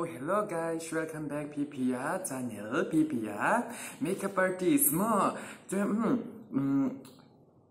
Hello guys, welcome back PPA channel PPA makeup artist maw chuan umm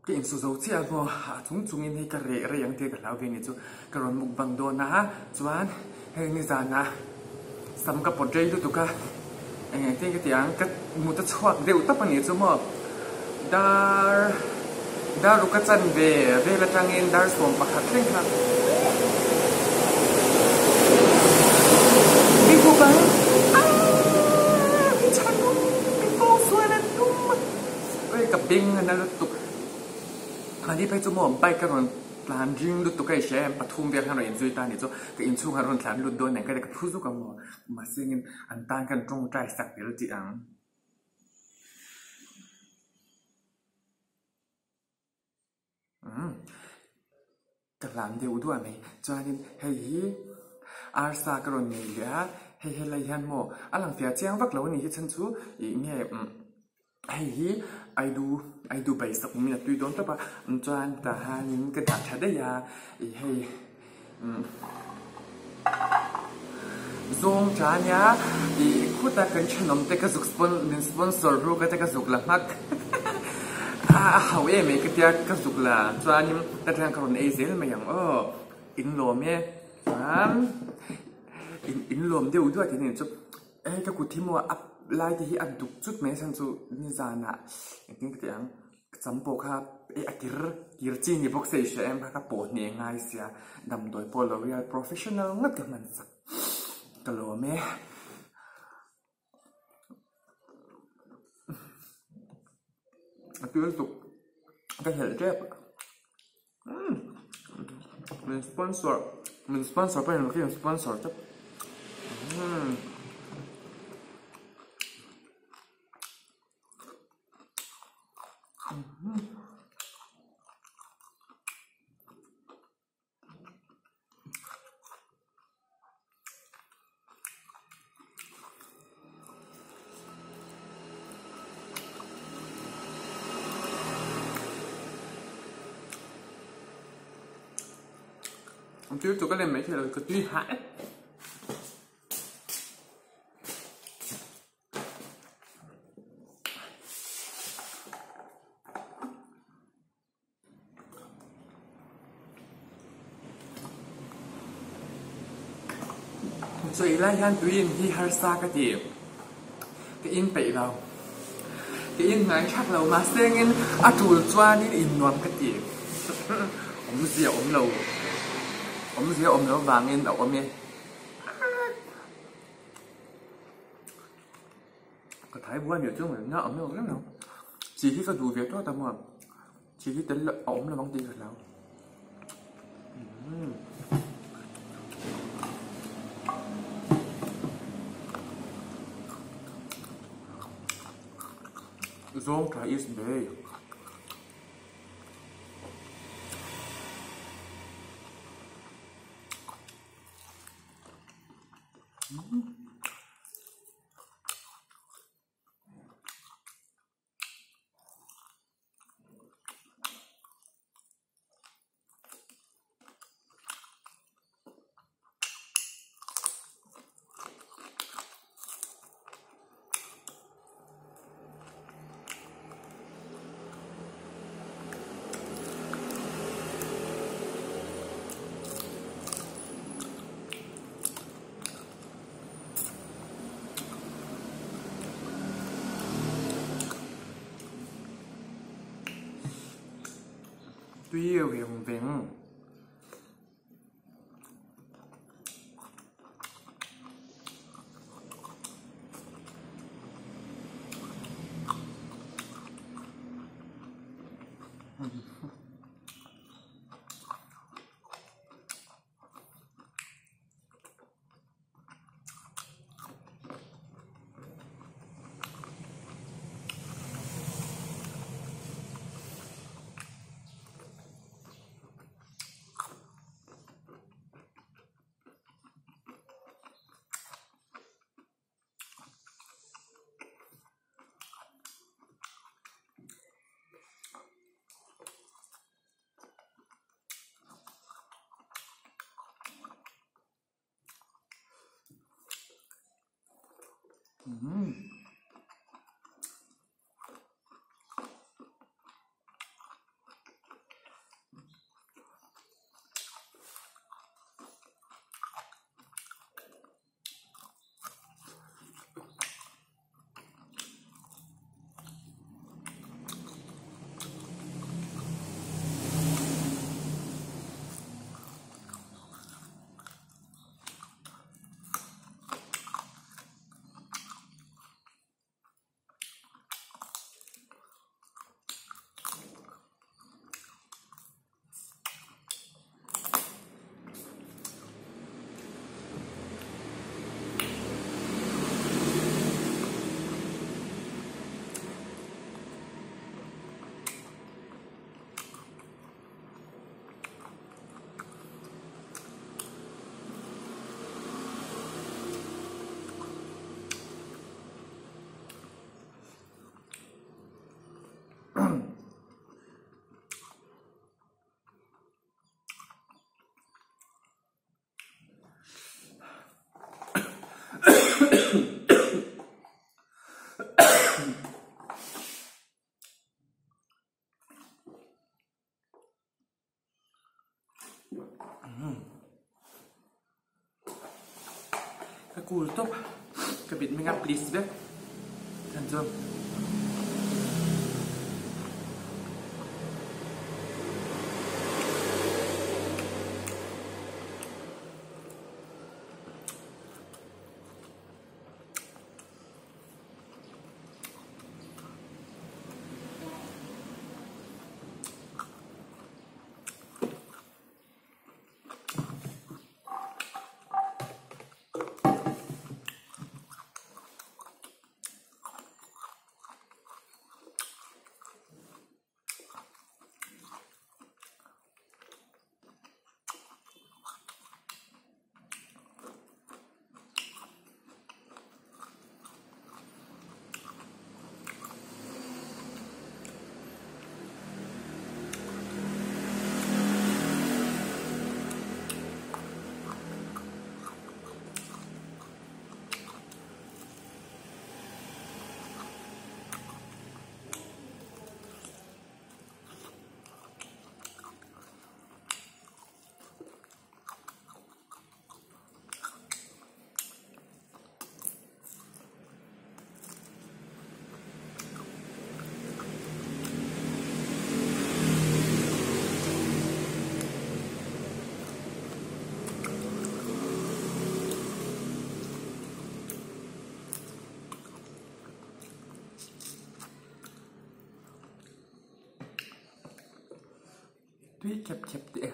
ka insu zo chiah maw a chung chungin hei ka reh rei ang tih ka hlau ve ni chu ka rawn mukbang dawn a chuan hei nizanah sam ka pawt rei lutuk a eng engtin ka ti ang ka mut a chhuak deuh tawp a nih chu maw dar dar ruk a chan ve vel atangin dar 11 thleng kha mi bawk ang aaa mi chhanum mi pawng sual an tum oi ka beng a na lutuk mahni phei chu maw bike a rawn tlan ring lutuk a i hria em pathum vel khan rawn inzui ta a nih chu ka inchhungah rawn tlan lut dawn nen ka phu zuk ang maw. Mahsengin an tan khan tawngtai sak tel tih ang. Umm ka hlan deuh duah mai. Chuanin hei hi arsa ka rawn nei leh a, hei helai hian maw a lang fiah chiang vak lo a nih hi chhan chu ih nge umm hei hi aidu aidu bai sak awmin a tui dawn tawp a, chuan tah hianin ka dah tha daih a ih hei umm zawng tha ania ih khuta kan thenawm te ka zuk min sponsor ruk a te ka zuk la hmak a a hau em mai ka tia ka zuk la chuanin ka thian ka rawn ei zel mai ang aw in lawm e chuan in in lawm deuh duah tih nen chu. Hei ka kut hi maw a lai te hi a duk chut mai a chhan chu nizanah engtin ka tih ang ka cham pawh kha ei a kir kir chi ni bawk se i hria em kha ka pawh hneh ngai sia damdawi pawh L'oreal professional ngawt ka hman sak ka lawm e. A tui lutuk ka helh tep. Min sponsor min sponsor pawh in ka sponsor tawp An tui chu ka lem mai thei lo ka tui hah e. Chaw ei lai hian tui in hi harsa ka ti. Ka in peih lo. Ka in ngai thak lo mahse engin a tul chuanin in nuam ka ti. Awmzia awm lo. Awmzia awm lo vangin a awm e. Ka thai buai miah chu ngaihna awm lo reng lo. Chi hi ka duh ve tawt a maw. Chi hi tel a awm lo ang tih ka hlau. Zawng tha is bay. Tui veng veng. Ka cool tawp ka bit meng a please vek chan chu. Tui khep khep teh e.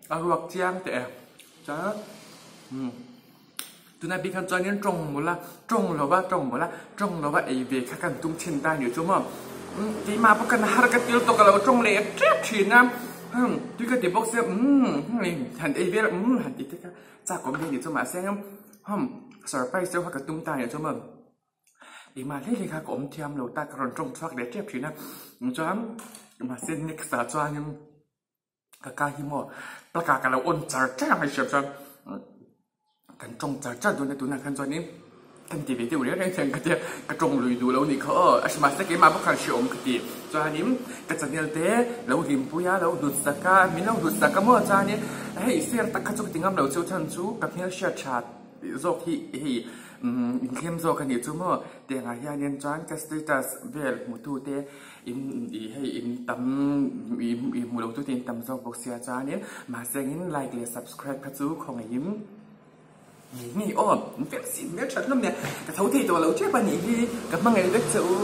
A ruak chiang teh e. Chuan umm tuna bik khan chuanin tawng mawlh a, tawng lova tawng mawlh a, tawng lova ei ve kha kan tum thin ta nih chu maw. Umm keimah pawh kan har ka til tawk a lo tawng leh tep thin a, umm tui ka ti bawk sia umm hei han ei vel umm han ti te kha chak awm ve nih chu mahse umm surprise deuh kha ka tum ta nih chu maw. Keimah hle hle kha ka awm thiam lo ta ka rawn tawng chhuak leh tep thin a, chuan mahse next ah chuanin. Ka ka hi maw plug ah ka lo on char char ang hei hriat chuan kan tawng char char dawn a tunah khan chuanin kan ti ve deuh reng reng hian ka tia ka tawng lui duh lo nih kha aw a mahse keimah bawk khan hrehawm ka ti chuanin ka channel te lo hlimpui a lo hlut sak a min lo hlut sak a maw chuanin hei share tak kha chu ka ti ngam lo chu chhan chu ka hmelhriat that zawk hi hei umm inthlem zawk a nih chu maw tiangah hianin chuan ka status vel hmutu te. In ih hei in tam ih ih hmu lo tu te in tam zawk bawk sia chuanin mahse engin like leh subscribe kha chu khawngaihin ngei ngei aw in fel si hmel that hlawm nia ka tho thei tawh lo tep a nih hi ka hmangaih vek che u.